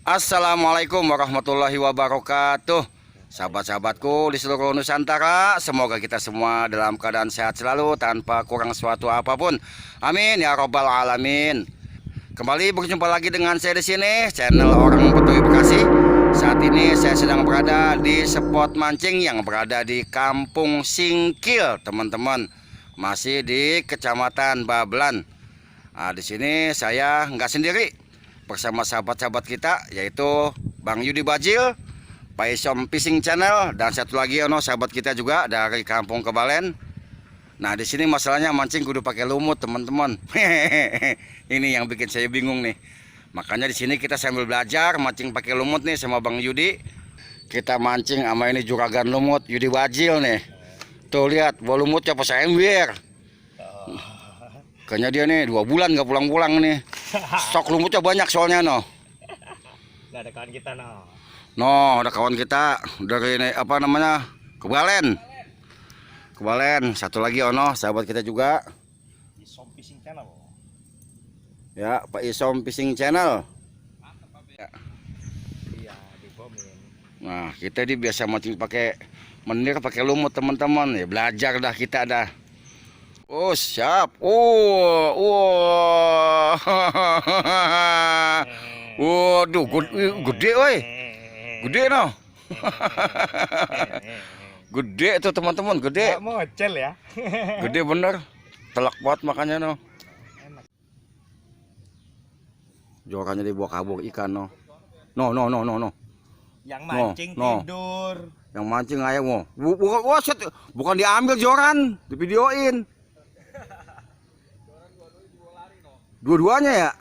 Assalamualaikum warahmatullahi wabarakatuh. Sahabat-sahabatku di seluruh Nusantara, semoga kita semua dalam keadaan sehat selalu tanpa kurang suatu apapun. Amin ya robbal alamin. Kembali berjumpa lagi dengan saya di sini, channel Orang Betawi Bekasi. Saat ini saya sedang berada di spot mancing yang berada di Kampung Singkil, teman-teman. Masih di Kecamatan Babelan. Nah, di sini saya nggak sendiri, bersama sahabat-sahabat kita, yaitu Bang Yudi Bajil, Pak Isom Fishing Channel, dan satu lagi sahabat kita juga dari Kampung Kebalen. Nah, di sini masalahnya mancing kudu pakai lumut, teman-teman. Ini yang bikin saya bingung nih. Makanya di sini kita sambil belajar mancing pakai lumut nih sama Bang Yudi. Kita mancing sama ini juragan lumut Yudi Bajil nih. Tuh lihat, bawa lumutnya pas ember. Kayaknya dia nih 2 bulan nggak pulang-pulang nih. Stok lumutnya banyak soalnya Nggak ada kawan kita ada kawan kita dari ini, apa namanya, Kebalen. Satu lagi sahabat kita juga. Isom Fishing Channel. Ya, Pak Isom Fishing Channel. Ya. Iya, dibomin. Nah, kita di biasa mancing pakai menir, pakai lumut, teman-teman. Ya belajar dah kita dah. Oh, siap. Waduh, gede woi. Gede Gede tuh, teman-teman, gede. Nggak mocel ya. Gede bener. Telak banget makanya Enak. Jorannya dibawa kabur ikan No. Yang mancing tidur. Yang mancing ayam bukan diambil joran, divideoin. Dua-duanya ya.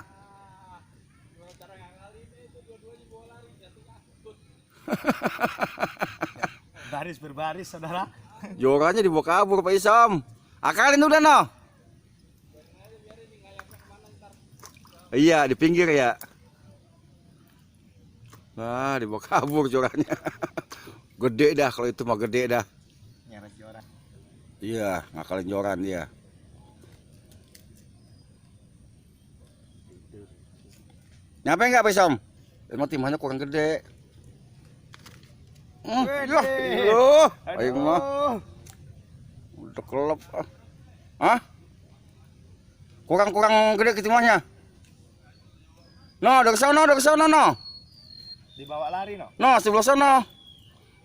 Baris berbaris, saudara. Jorannya dibawa kabur Pak Isom. Akalin udah Iya, di pinggir ya. Nah, dibawa kabur jorannya. Gede dah kalau itu mah, gede dah. Nyeret joran. Iya, ngakalin joran dia. Nyampe nggak Pak Isom? Emang timahnya kurang gede. Ayo mah. Udah kelop. Hah? Kurang gede ketimahnya. Dari sana Dibawa lari sebelah sana.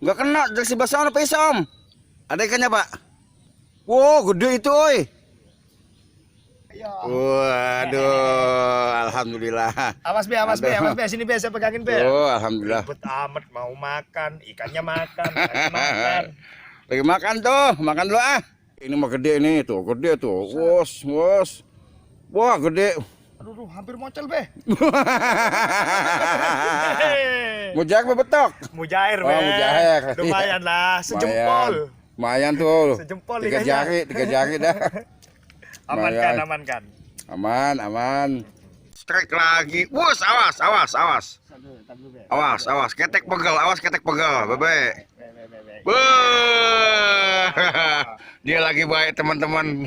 Nggak kena dari sebelah sana Pak Isom. Ada ikannya Pak? Wow, gede itu oi. Iya. Waduh, alhamdulillah. Awas be, sini be, saya pegangin be. Oh, alhamdulillah. Ribet amat, mau makan, ikannya makan, makan. Lagi makan tuh, makan dulu ah. Ini mah gede nih tuh, gede tuh. Wos. Wah, gede. Aduh, hampir mocel be. Mujair bebetok. Mujair be. Oh, mujair. Lumayan lah, sejempol. Lumayan tuh. Sejempol tiga jari dah. Amankan. Aman. Strike lagi. Wus, awas. Awas, ketek pegel, bebe. Dia lagi baik, teman-teman.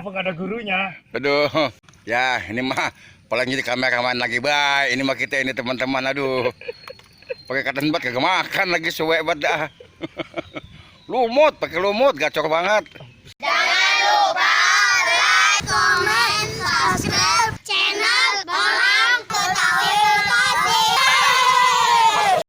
Mumpung ada gurunya. Aduh. Ya, ini mah paling jadi kameraman lagi baik. Ini mah kita ini, teman-teman. Aduh. Pakai cotton bud kagak makan lagi, suwe banget dah. Pakai lumut, gacor banget.